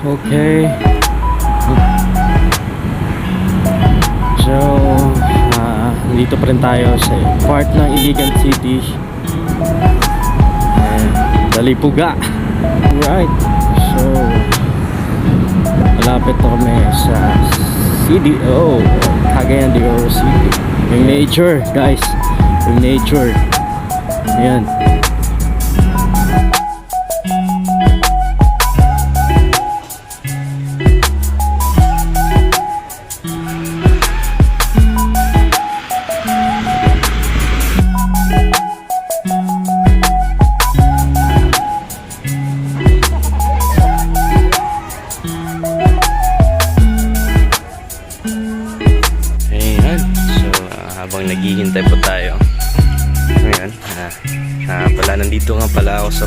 Okay. So, dito pa rin tayo sa part ng Iligan City. Dalipuga. Right. So, malapit na kami sa CDO, Cagayan de Oro City. Yung nature, guys. Yung nature. Ayan. Habang naghihintay po tayo ngayon, pala nandito nga pala ako sa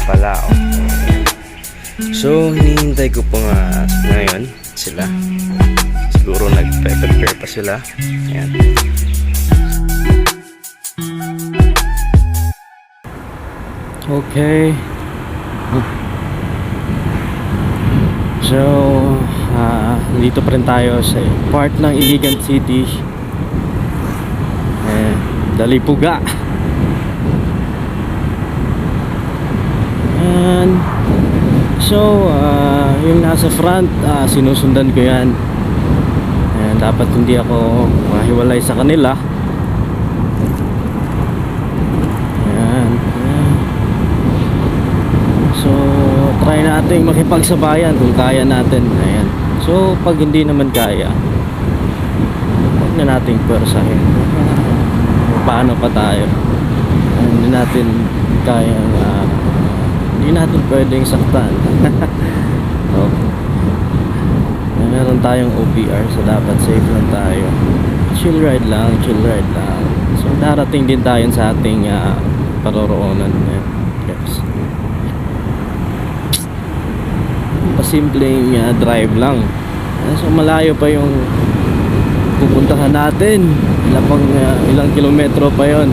Palao. So hinihintay ko po nga ngayon sila, siguro nagpe-prepare pa sila. Ayan. Okay. So dito pa rin tayo sa part ng Iligan City. Dalipuga. And so yung nasa front, sinusundan ko yan. And dapat hindi ako mahiwalay sa kanila. Ayan. So try nating makipagsabayan kung kaya natin. Ayan. So pag hindi naman kaya, huwag na nating pwersahin. Paano pa tayo? Hindi natin kaya, hindi natin pwedeng saktan. Okay. Meron tayong OPR, so dapat safe lang tayo. Chill ride lang. So darating din tayo sa ating paroroonan. Yes. Pasimpleng drive lang. So malayo pa yung pupuntahan natin. Ilang kilometro pa yon.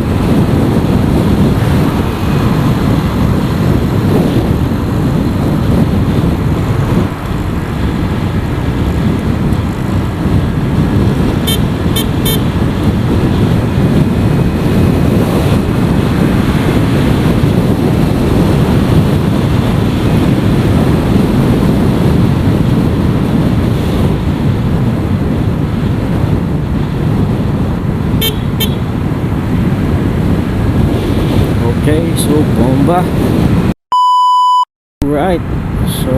Okay, so bomba. Right. So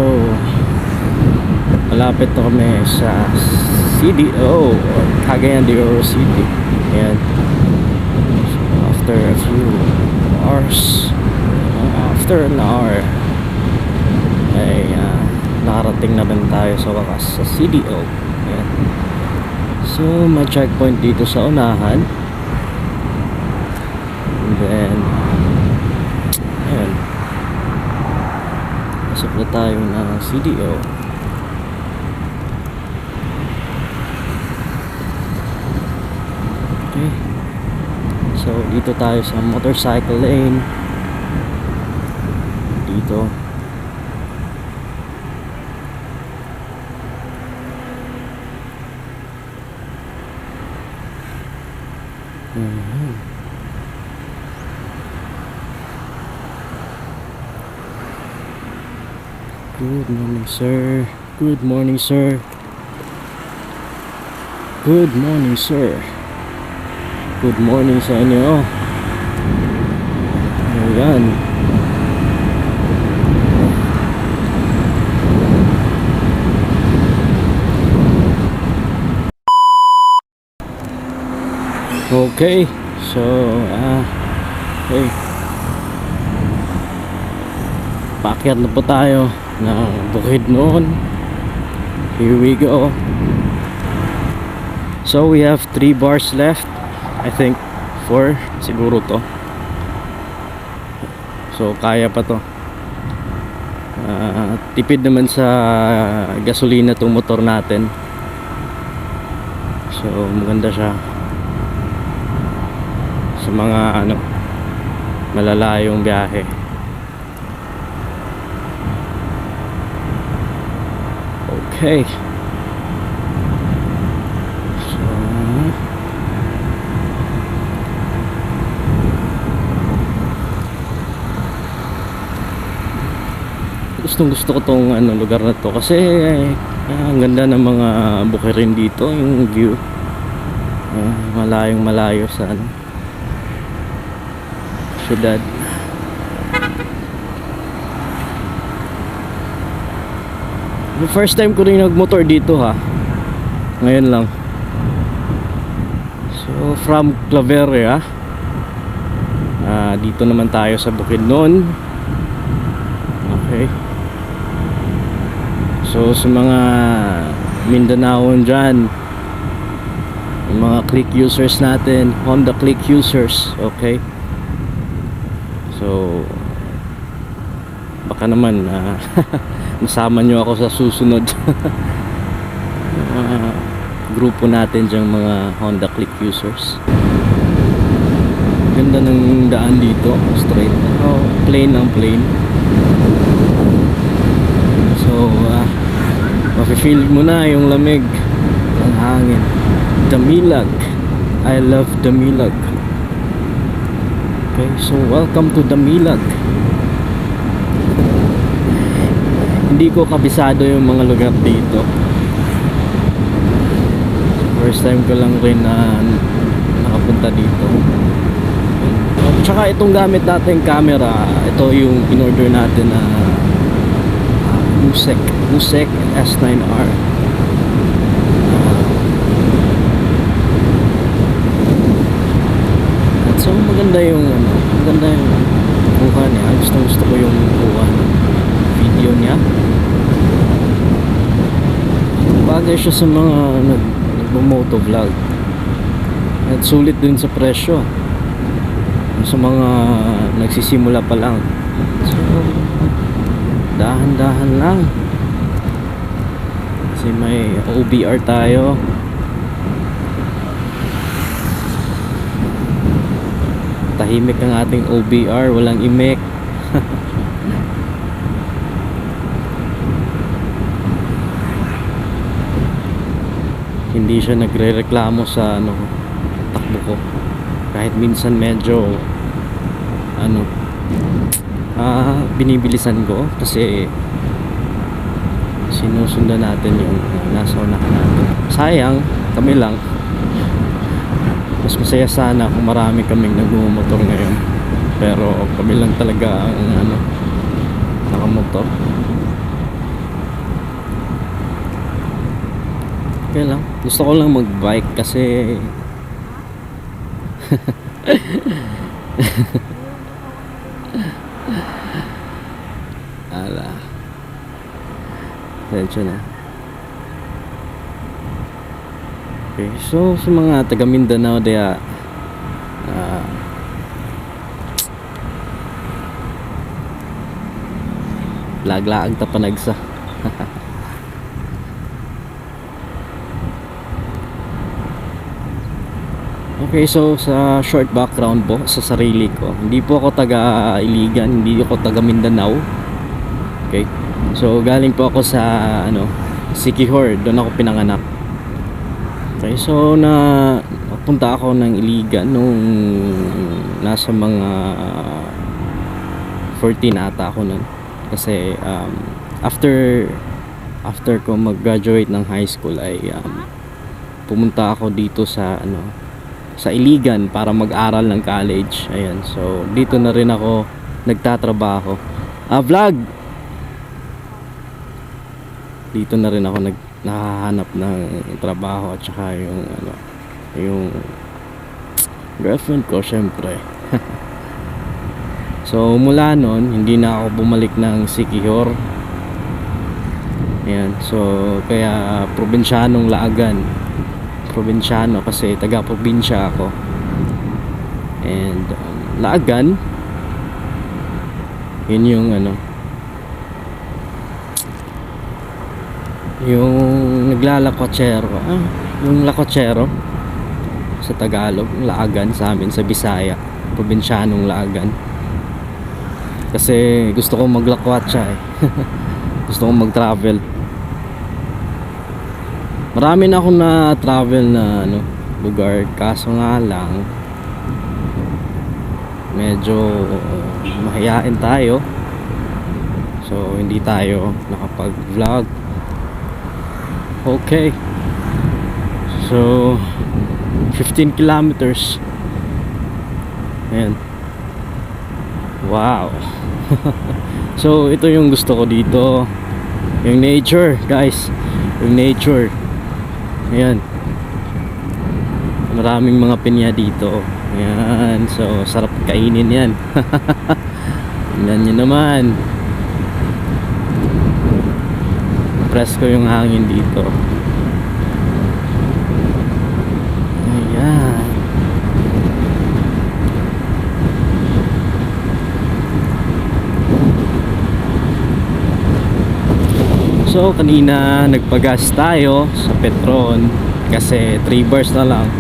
malapit na kami sa CDO, Cagayan de Oro City. Ayan. So after a few hours, after an hour, ay nakarating na rin tayo sa wakas sa CDO. Ayan. So may checkpoint dito sa unahan. And then ayan, pasok na tayo ng CDO. Okay. So dito tayo sa motorcycle lane. Dito. Good morning, sir. Good morning, sir. Good morning, sir. Good morning sa inyo. Ayan. Okay. So, okay. Paakyat na po tayo ng Bukidnon. Here we go. So we have 3 bars left. I think 4 siguro to. So kaya pa to. Tipid naman sa gasolina tong motor natin. So maganda siya sa mga malalayong biyahe. Okay. So, gusto ko tong lugar na to kasi ang ganda ng mga bukirin dito, yung view malayong malayo sa syudad. The first time ko rin nagmotor dito ha, ngayon lang. So from Claveria, dito naman tayo sa Bukidnon. Okay. So sa mga Mindanaon dyan, yung mga Click users natin, Honda Click users, okay, so baka naman masama nyo ako sa susunod grupo natin dyan, mga Honda Click users. Ganda ng daan dito, straight, plain ang plain. So mafe-feel mo na yung lamig ng hangin. Damilag, I love Damilag. Okay, so welcome to Damilag. Hindi ko kabisado yung mga lugar dito, first time ko lang rin na nakapunta dito. At saka itong gamit natin camera, ito yung in-order natin na Wusek S9R. At so maganda yung kuha niya. Gusto ko yung kuha ng video niya. Bagay siya sa mga nagmo-motovlog. At sulit din sa presyo sa mga nagsisimula pa lang. So dahan-dahan lang kasi may OBR tayo. Tahimik ang ating OBR, walang imek. Hindi siya nagre-reklamo sa takbo ko, kahit minsan medyo binibilisan ko kasi sinusundan natin yung nasa unahan natin. Sayang, kami lang. Mas masaya sana kung marami kaming nagmumotor ngayon, pero kami lang talaga ang nakamotor. Okay lang, gusto ko lang mag-bike kasi ala, attention na. Okay, so sa mga taga Mindanao daya, laglaag ta panagsa. Okay, so sa short background po sa sarili ko, hindi po ako taga Iligan, hindi ako taga Mindanao. Okay, so galing po ako sa Siquijor, doon ako pinanganak. Okay, so napunta ako ng Iligan nung nasa mga 14 ata ako nun. Kasi after ko mag-graduate ng high school ay pumunta ako dito sa sa Iligan para mag-aral ng college. Ayan, so dito na rin ako nagtatrabaho. Vlog! Dito na rin ako nakahanap ng trabaho at saka yung girlfriend ko syempre. So mula nun hindi na ako bumalik ng Siquijor. Ayan, so kaya probinsyanong Laagan. Probinsyano kasi taga probinsya ako. And Laagan, yun yung yung naglalakotsero, yung lakotsero sa Tagalog, Laagan sa amin sa Bisaya, probinsyanong Laagan. Kasi gusto ko maglakwatsa gusto ko mag-travel. Marami na akong na-travel na ano, lugar, kaso nga lang medyo mahiyain tayo, so hindi tayo nakapag-vlog. Okay, so 15 kilometers. Ayan. Wow. So ito yung gusto ko dito, yung nature guys, yung nature. Ayan, maraming mga pinya dito. Ayan, so sarap kainin yan. Tingnan nyo naman, presko yung hangin dito. Ayan. So kanina nagpagas tayo sa Petron kasi 3 bars na lang.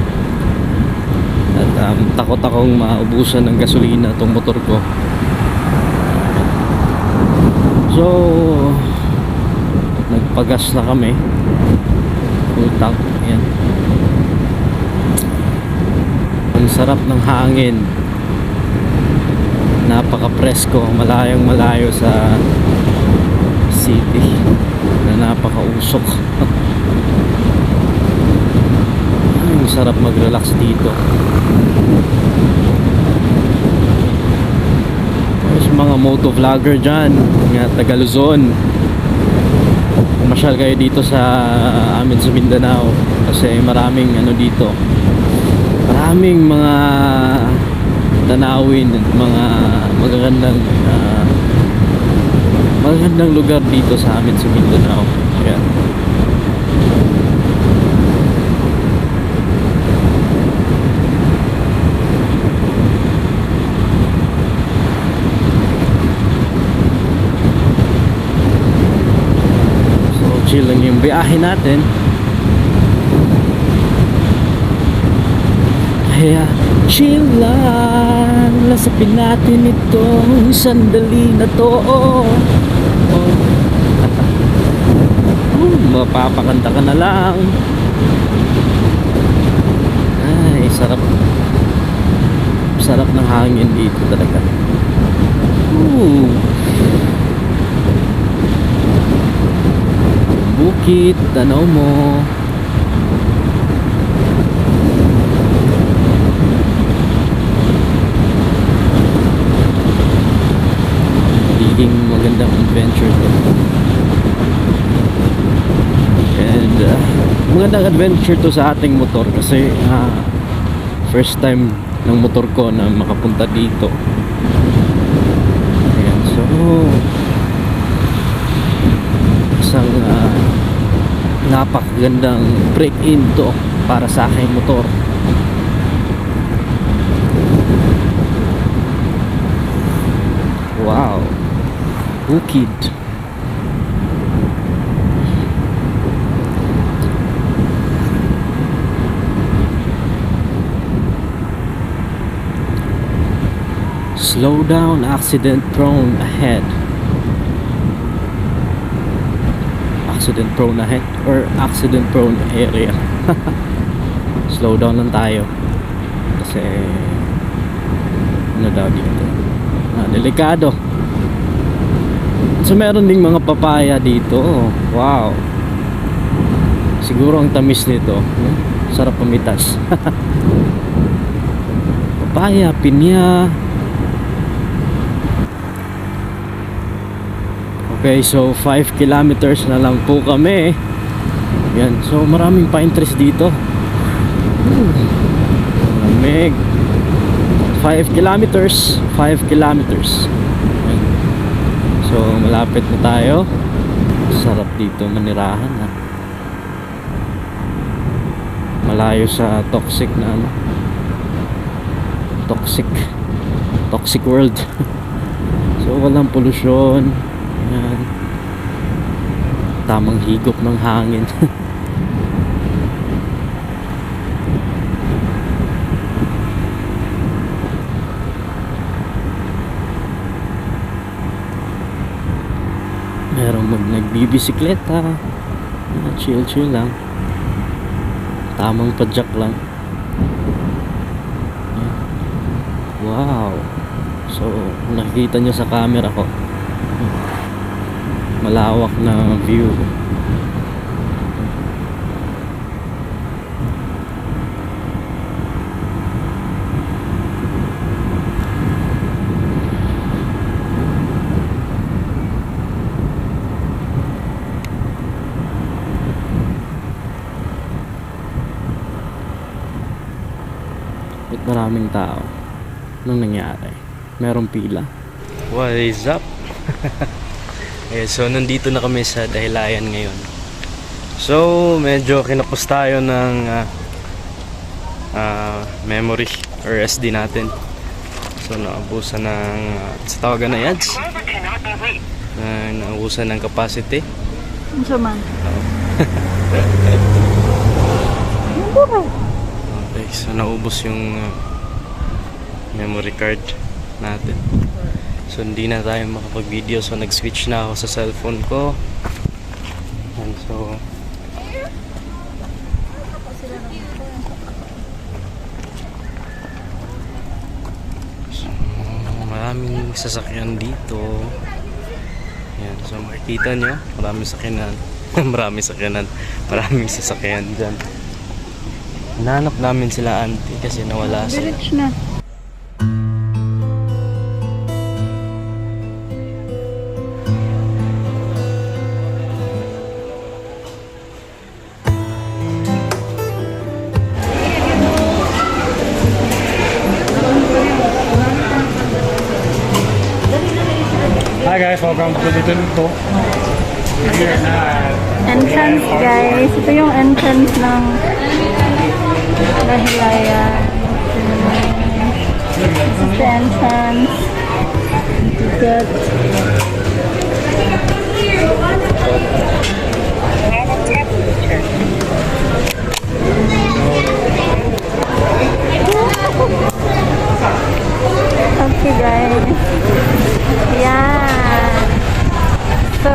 At takot akong maubusan ng gasolina itong motor ko. So nagpagas na kami, full tank. Ayan. Ang sarap ng hangin, napaka-presko, malayong malayo sa city na napakausok. Ang sarap mag-relax dito. There's mga motovlogger dyan, mga taga Luzon. Pumasyal kayo dito sa amin sa Mindanao kasi maraming ano dito, maraming mga tanawin at mga magagandang magandang lugar dito sa amin sa Mindanao. Ayan. So chill lang yung biyahe natin. Kaya chill lang, lasapin natin itong sandali na to. Mapapakanta ka na lang. Ay, sarap. Sarap ng hangin dito talaga. Bukid, tanaw mo. Magiging magandang adventure to. And magandang adventure to sa ating motor kasi first time ng motor ko na makapunta dito. Ayan, so isang napakagandang break-in to para sa aking motor. Wow, Bukid. Slow down, accident prone ahead. Accident prone ahead or accident prone area. Slow down lang tayo kasi ano daw dito, delikado. So meron ding mga papaya dito. Wow, siguro ang tamis nito, sarap pamitas. Papaya, pinya. Okay, so 5 kilometers na lang po kami. Yan, so maraming pine trees dito. Maraming. 5 kilometers. Yan. So malapit na tayo. Sarap dito manirahan ha. Malayo sa toxic na ano, toxic world. So walang polusyon. Yan. Tamang higop ng hangin. Merong nagbibisikleta. Chill lang. Tamang padjak lang. Wow. So, nakikita nyo sa camera ko, malawak na view. At maraming tao. Anong nangyari? Merong pila. What is up? Okay, so nandito na kami sa Dahilayan ngayon. So medyo kinapos tayo ng memory or SD natin. So naubusan ng sa tawagan na yads. Naubusan ng capacity. Ano man? Okay, so naubos yung memory card natin. So hindi na tayo makapag-video, so nag-switch na ako sa cellphone ko. And so maraming sasakyan dito. Yan, so makikita nyo, maraming sakyanan. Maraming sasakyan dyan. Hinahanap namin sila auntie kasi nawala sila. Diretso na. Hi guys, welcome to the Tunto. We're here at Entrance guys. Ito yung entrance ng Dahilayan. This is the entrance. Good. Okay guys. Yeah. So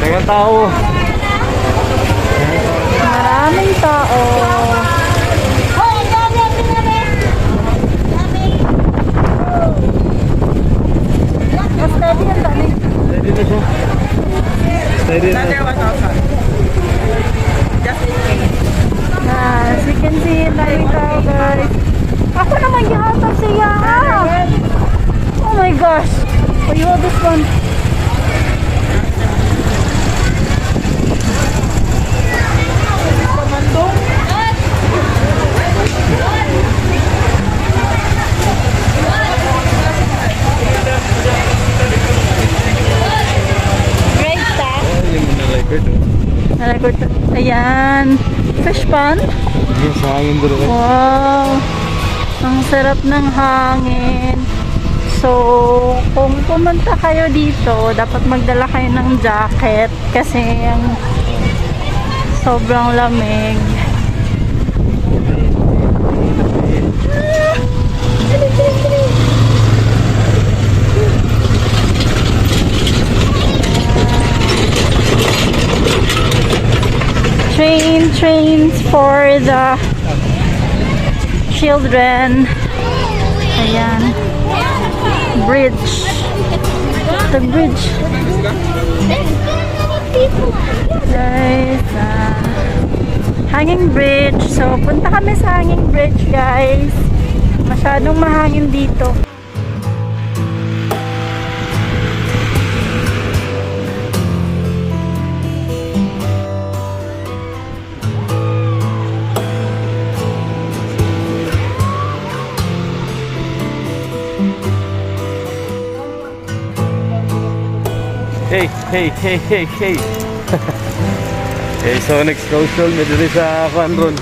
Teka tao. maraming tao. Mas steady ang dami. Steady na siya. Steady na. As you can see, daming tao guys. Ako naman gihatak siya. Oh my gosh. Oh, you hold this one. Great stuff. Nalagod. Ayan. Fish pan. Yes, hangin doon. Wow. Ang sarap ng hangin. So, kung pumunta kayo dito, dapat magdala kayo ng jacket kasi ang sobrang lamig. Trains for the children. Ayan. Bridge. The bridge. Guys, hanging bridge. So, punta kami sa hanging bridge, guys. Masyadong mahangin dito. Hey. Okay, so next social medyo rin sa Kwanron.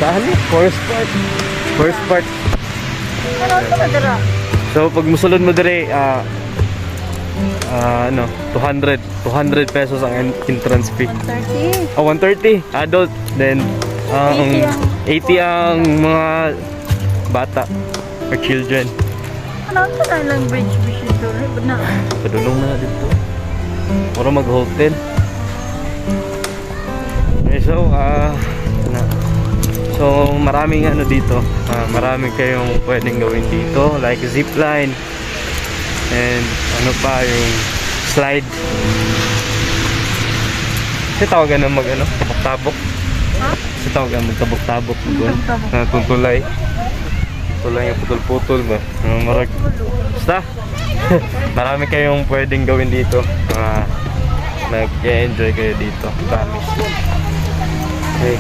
Saan eh? Forest Park. Ano ito na dira? So pag musulod mo dire, 200 pesos ang entrance fee. 30. Oh, 130 adult, then 80 ang mga bata or children. Ano ito na lang bridge dito? Na. Padulong na dito. Puro mag-hotel. Okay, so, so maraming ano dito. Maraming kayong pwedeng gawin dito. Like zipline. And ano pa yung slide. Kasi tawagan ng mag-ano, tabok-tabok. Kasi tawagan mag-tabok-tabok. Tuntulay. Tulay yung putol-putol ba? Marag. Basta. Marami kayong pwedeng gawin dito. Mag-enjoy kayo dito. Promise. Okay.